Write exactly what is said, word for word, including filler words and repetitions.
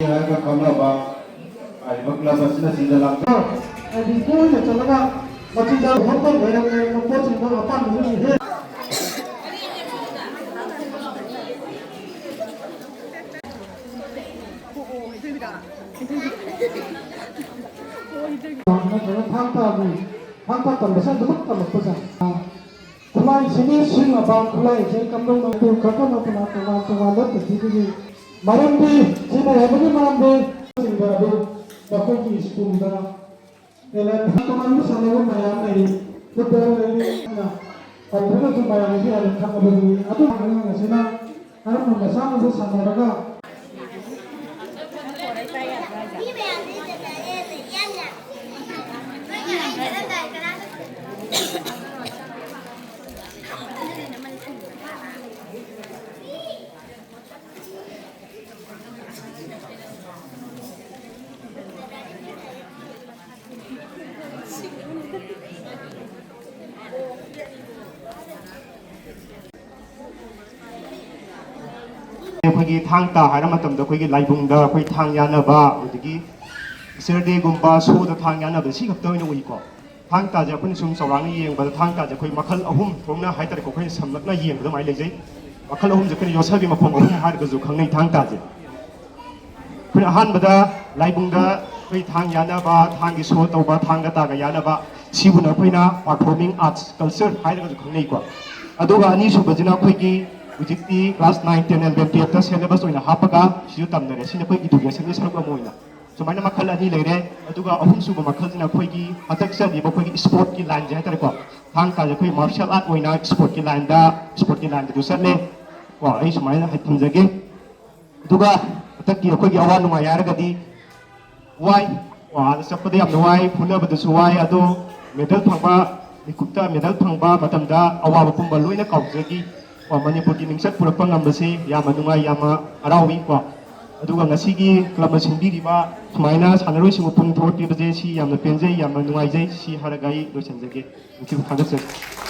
ꯍꯥꯏꯔꯒ ꯈꯪꯅꯕ ꯍꯥꯏꯔꯤꯕ ꯀ꯭ꯂꯕ ꯑꯁꯤꯅꯆꯤꯡꯕ ꯂꯥꯛꯄ꯫ ꯍꯥꯏꯗꯤ ꯇꯣꯏꯅ ꯆꯠꯂꯒ ꯃꯆꯤꯟꯖꯥꯛ ꯍꯣꯠꯄ ꯂꯩꯔꯝꯂꯦ ꯄꯣꯠꯁꯤꯡꯗꯣ ꯑꯄꯥꯝꯕꯗꯨ ꯍꯦꯛ ꯅꯠꯇ꯭ꯔꯒ ꯊꯥꯡ ꯇꯥꯒꯤ ꯊꯥꯡ ꯇꯥ ꯇꯝꯕꯁꯦ ꯑꯗꯨꯃꯛ ꯇꯝꯃꯛꯄꯁꯦ꯫ ꯈꯨꯠꯂꯥꯏꯁꯤꯒꯤ ꯁꯤꯖꯤꯟꯅꯕ ꯈꯨꯠꯂꯥꯏꯁꯦ ꯀꯝꯗꯧꯅ ꯑꯗꯨ ꯈꯛꯇ ꯅꯠꯇꯅ ꯇꯣꯉꯥꯟ ꯇꯣꯉꯥꯟꯕ ꯄꯨꯟꯁꯤꯒꯤ ꯃꯔꯝꯗꯤ ꯁꯤꯖꯤꯟꯅꯔꯕꯒꯤ ꯃꯔꯝꯗꯤ ꯁꯤꯡꯗ ꯑꯗꯨ ꯃꯈꯣꯏꯒꯤ ꯁ꯭ꯀꯨꯜꯗ ꯇꯦꯂꯦꯟ ꯇꯣꯉꯥꯟꯕ ꯁꯥꯟꯅꯕ ꯃꯌꯥꯝ ꯂꯩ꯫ ꯐꯨꯠꯕꯣꯜ ꯂꯩꯔꯤ ꯍꯥꯏꯅ ꯄꯟꯗ꯭ꯔꯒꯁꯨ ꯃꯌꯥꯝꯁꯤ ꯍꯥꯟꯅ ꯈꯪꯉꯕꯅꯤ꯫ ꯑꯗꯨꯅ ꯑꯉꯥꯡ ꯑꯁꯤꯅ ꯀꯔꯝꯅ ꯃꯁꯥꯅꯁꯨ ꯁꯥꯟꯅꯔꯒ ꯑꯩꯈꯣꯏꯒꯤ ꯊꯥꯡ ꯇꯥ ꯍꯥꯏꯔ ꯃꯇꯝꯗ ꯑꯩꯈꯣꯏꯒꯤ ꯂꯥꯏꯕꯨꯡꯗ ꯑꯩꯈꯣꯏ ꯊꯥꯡ ꯌꯥꯟꯅꯕ, ꯑꯗꯒꯤ ꯇꯤꯆꯔ ꯗꯦꯒꯨꯝꯕ ꯁꯣꯗ ꯊꯥꯡ ꯌꯥꯟꯅꯕ, ꯁꯤ ꯈꯛꯇ ꯑꯣꯏꯅ ꯎꯏꯀꯣ꯫ ꯊꯥꯡ ꯇꯥꯁꯦ ꯑꯩꯈꯣꯏꯅ ꯁꯨꯝ ꯆꯥꯎꯔꯥꯛꯅ ꯌꯦꯡꯕꯗ ꯊꯥꯡ ꯇꯥꯁꯦ ꯑꯩꯈꯣꯏ ꯃꯈꯜ ꯑꯍꯨꯝ ꯊꯣꯛꯅ ꯍꯥꯏꯇꯥꯔꯦꯀꯣ, ꯑꯩꯈꯣꯏꯅ ꯁꯝꯂꯞꯅ ꯌꯦꯡꯕꯗ ꯑꯗꯨꯃꯥꯏꯅ ꯂꯩꯖꯩ꯫ ꯃꯈꯜ ꯑꯍꯨꯝꯁꯦ ꯑꯩꯈꯣꯏꯅ ꯌꯣꯠꯁꯕꯤ ꯃꯈꯣꯡ ꯑꯍꯨꯝ ꯍꯥꯏꯔꯒꯁꯨ ꯈꯪꯅꯩ ꯊꯥꯡ ꯇꯥꯁꯦ꯫ ꯑꯩꯈꯣꯏꯅ ꯑꯍꯥꯟꯕꯗ ꯂꯥꯏꯕꯨꯡꯗ ꯑꯩꯈꯣꯏ ꯊꯥꯡ ꯌꯥꯟꯅꯕ, ꯊꯥꯡꯒꯤ ꯁꯣ ꯇꯧꯕ, ꯊꯥꯡꯒ ꯇꯥꯒ ꯌꯥꯟꯅꯕ, ꯁꯤꯕꯨꯅ ꯑꯩꯈꯣꯏꯅ performing arts culture ꯍꯥꯏꯔꯒꯁꯨ ꯈꯪꯅꯩꯀꯣ꯫ ꯑꯗꯨꯒ ꯑꯅꯤꯁꯨꯕꯁꯤꯅ ꯑꯩꯈꯣꯏꯒꯤ ꯍꯧꯖꯤꯛꯇꯤ class nine, ten, eleven, twelve ꯇ syllabus ꯑꯣꯏꯅ ꯍꯥꯞꯄꯒ ꯁꯤꯁꯨ ꯇꯝꯅꯔꯦ꯫ ꯁꯤꯅ ꯑꯩꯈꯣꯏ education ꯒꯤ ꯁꯔꯨꯛ ꯑꯃ ꯑꯣꯏꯅ꯫ ꯁꯨꯃꯥꯏꯅ ꯃꯈꯜ ꯑꯅꯤ ꯂꯩꯔꯦ꯫ ꯑꯗꯨꯒ ꯑꯍꯨꯝꯁꯨꯕ ꯃꯈꯜꯁꯤꯅ ꯑꯩꯈꯣꯏꯒꯤ ꯍꯟꯗꯛ ꯆꯠꯂꯤꯕ ꯑꯩꯈꯣꯏꯒꯤ sport ꯀꯤ line ꯁꯦ ꯍꯥꯏꯇꯥꯔꯦꯀꯣ꯫ ꯊꯥꯡ ꯇꯥꯁꯦ ꯑꯩꯈꯣꯏ martial art ꯑꯣꯏꯅ sport ꯀꯤ line ꯗ, sport ꯀꯤ line ꯗꯁꯨ ꯆꯠꯂꯦ꯫ ꯀꯣ, ꯑꯩ ꯁꯨꯃꯥꯏꯅ ꯍꯥꯏ ꯊꯝꯖꯒꯦ꯫ ꯑꯗꯨꯒ ꯍꯟꯗꯛꯀꯤ ꯑꯩꯈꯣꯏꯒꯤ ꯑꯋꯥ ꯅꯨꯡꯉꯥꯏ ꯍꯥꯏꯔꯒꯗꯤ ꯋꯥꯏ, ꯀꯣ, ꯑꯥꯗ ꯆꯠꯄꯗ ꯌꯥꯝꯅ ꯋꯥꯏ, ꯐꯨꯅꯕꯗꯁꯨ ꯋꯥꯏ, ꯑꯗꯣ medal ꯐꯪꯕ, ꯃꯤꯀꯨꯞꯇ medal ꯐꯪꯕ ꯃꯇꯝꯗ ꯑꯋꯥꯕ ꯄꯨꯝꯕ ꯂꯣꯏꯅ ꯀꯥꯎꯖꯈꯤ꯫ ꯀꯣ, ꯃꯅꯤꯄꯨꯔꯒꯤ ꯃꯤꯡꯆꯠ ꯄꯨꯔꯛꯄ ꯉꯝꯕꯁꯤ ꯌꯥꯝꯅ ꯅꯨꯡꯉꯥꯏ, ꯌꯥꯝꯅ ꯍꯔꯥꯎꯏ꯫ ꯀꯣ, ꯑꯗꯨꯒ ꯉꯁꯤꯒꯤ club ꯅ ꯁꯤꯟꯕꯤꯔꯤꯕ ꯁꯨꯃꯥꯏꯅ ꯁꯥꯟꯅꯔꯣꯏꯁꯤꯡꯕꯨ ꯄꯨꯛꯅꯤꯡ ꯊꯧꯒꯠꯄꯤꯕꯁꯦ ꯁꯤ ꯌꯥꯝꯅ ꯄꯦꯟꯖꯩ, ꯌꯥꯝꯅ ꯅꯨꯡꯉꯥꯏꯖꯩ꯫ ꯁꯤ ꯍꯥꯏꯔꯒ ꯑꯩ ꯂꯣꯏꯁꯤꯟꯖꯒꯦ꯫ Thank you, ꯊꯥꯒꯠꯆꯔꯤ꯫